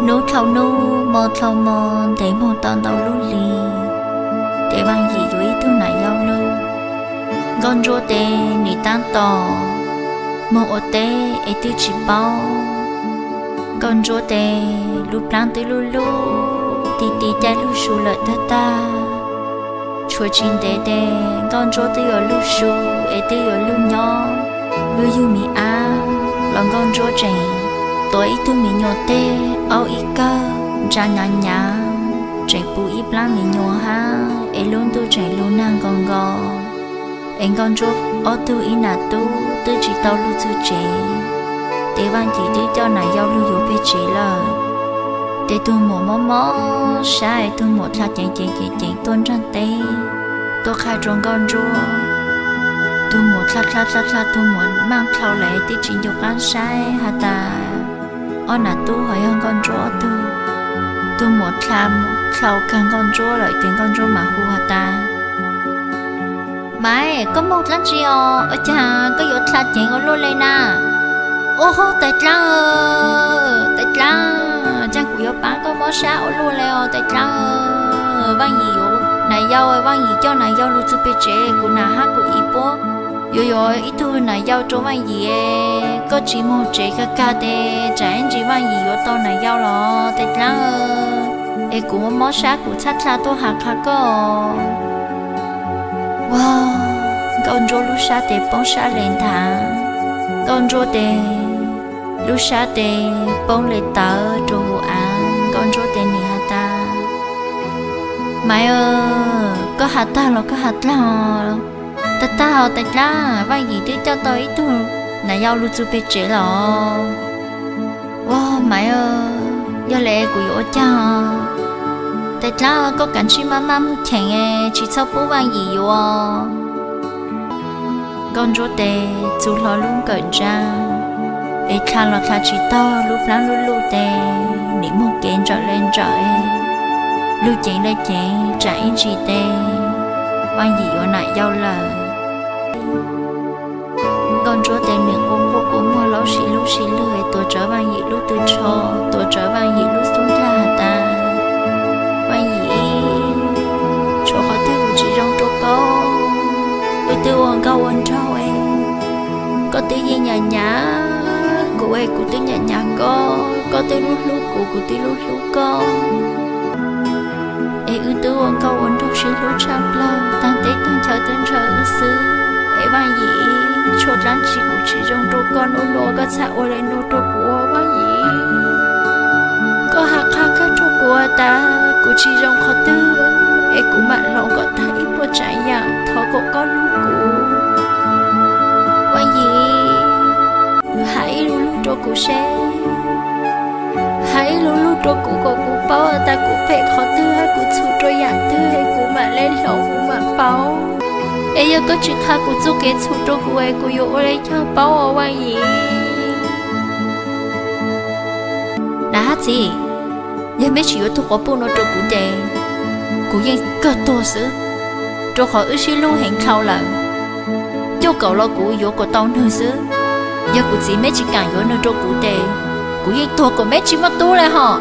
Lub dhau hnub mo dhau mo ntev moog tau ntau lub hli, ces Vaaj Yim yuav ib tug nam yau lug. Nkauj Ntsuab tes nim taab tom moog ua teb es twb tsis paub. Nkauj Ntsuab tes lub plaab twb lub lub ti ti caij lug su lawm tag tag. Tshuav tsis ntev tes Nkauj Ntsuab twb yuav lug su es twb yuav lug nyob lub yug miv ab los Nkauj Ntsuab tseem tuav ib tug me nyuam teg aub ib kawg ntsa nyav nyav, tseem puv ib plaab me nyuam hab es lub ntuj tseem lug nag nkaus nkaus. Es Nkauj Ntsuab ob tug ib nam tub twb tsis tau lug txug tsev, ces Vaaj Yim twb coj nam yau lug yuav peg tsev lawm. Ces tug muam mob mob sab es tug muam dlha ceev ceev ceev ceev tuaj nraag teb, tuaj qha rua Nkauj Ntsuab. Tug muam dlha dlha dlha dlha, tug muam maaj dlhau lawm twb tsis ncu qaab saib has tas ob nam tub ho yog Nkauj Ntsuab ob tug. Tug muam dlha dlhau kag Nkauj Ntsuab lawm ces Nkauj Ntsuab mam hu has tas, Maiv, koj moog dlaab tsi os? Ua caag koj yuav dlha ceev ua luaj le na? Ua hauj tais dlaab, tais dlaab, caag kuv yuav paab koj mob sab ua luaj le os tais dlaab. Vaaj Yim yuav nam yau, Vaaj Yim coj nam yau lug txug peg tsev, kuv nam hab kuv ib puab yuav yuav ib tug nam yau rua Vaaj Yim. Koj tsis moog tsev kag kag tes tsam ib ntsis Vaaj Yim yuav tau nam yau los tais dlaab. Es kuv mob sab kuv txhaj dlha tuaj has qha koj. Ua, Nkauj Ntsuab lub sab tes poob sab le nthav, Nkauj Ntsuab tes lub sab tes poob le tawv rua huv av. Nkauj Ntsuab tes nim has tas, Maiv, koj has tag los koj has dlaag? Tag tag os tais dlaab, Vaaj Yim twb coj tau ib tug nam yau lug txug peg tsev los. Ua, Maiv, yog le kuv yuav ua caag? Tais dlaab, koj kav tsij maj maj moog cheem es tsis txhob pub Vaaj Yim yuav. Nkauj Ntsuab tes txug hlo lub nkawm ntsaa, es dlha los dlha tsis taug, lub plaab lub luj tes nim moog kev ntsawm le ntsawm, lug ceev le ceev, tsam ib ntsis tes Vaaj Yim yuav nam yau lawm. Nkauj Ntsuab tes nim quaj quaj kua muag laub sib hlub sib lwg, tuav rawv Vaaj Yim lub tw tsho, tuav rawv Vaaj Yim lub xub ntag has tas, Vaaj Yim, tshuav qhov twg kuv tsis zoo rua koj. Wb twb ua nkauj ua nraug, koj twb yeej nyam nyam kuv es kuv twb nyam nyam koj, koj twb lub hlub kuv, kuv twb lub hlub koj. Es wb twb ua nkauj ua nraug sib hlub tshaj plawg, taag teb taag chaw twb ntshaw wb xwb. Es Vaaj Yim, tshuav dlaab tsi kuv tsis zoo rua koj, nub nua koj txhaj ua le nuav rua kuv, Vaaj Yim. Koj has qha kag rua kuv tas kuv tsis zoo qhov twg, es kuv mam hloov kom taag ib puas tsaav yaam, thov kom koj hlub kuv, Vaaj Yim. Has ib lu lug rua kuv seb, has ib lu lug rua kuv kom kuv paub tas kuv phem qhov twg hab kuv txhum rua yaam twg es kuv mam le hloov, kuv mam paub. Es yog koj tsis qha kuv txuj kev txhum rua kuv es kuv yuav ua le caag paub os Vaaj Yim? Nam hab txiv, yog meb tsis yuav tug quas puj nuav rua kuv tes kuv yeej kawg tuag xwb, rua qhov wb sib hlub heev dlhau lawm. Cuaj kaum los kuv yuav kuas tau nwg xwb. Yog kuv txiv meb tsis kaam yuav nwg rua kuv tes kuv yeej tuag kuas meb tsis muaj tub le hos.